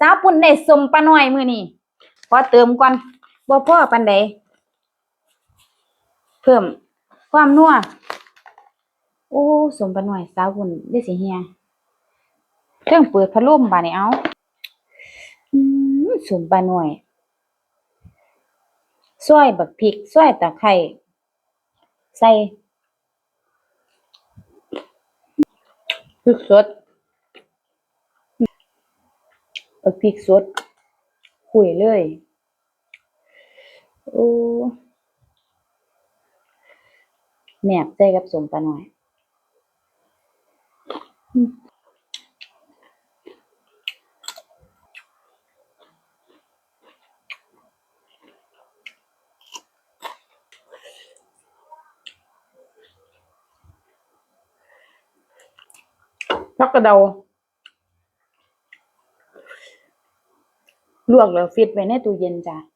ສາວປຸ້ນໄດ້ສົ້ມປານ້ອຍມື້ນີ້ ຂໍເຕີມກ່ອນ ບໍ່ພໍປານໃດ ເພີ່ມຄວາມນົວ. ໂອ້ ສົ້ມປານ້ອຍສາວປຸ້ນເດຊິເຮຍ ເທິງເປີດພັດລົມບາດນີ້ ເອົາ ອືມ ສົ້ມປານ້ອຍ ຊອຍບັກພິກ ຊອຍຕະໄຄ ໃສ່ພິກສົດ ເອົາພິກສົດຄຸຍເລີຍ. ໂອ້ ແນບໃສ່ກັບສົ້ມປານ້ອຍ. ຜັກກະເດົາ ລວກແລ້ວຟິດໄວ້ໃນຕູ້ເຢັນຈ້າ.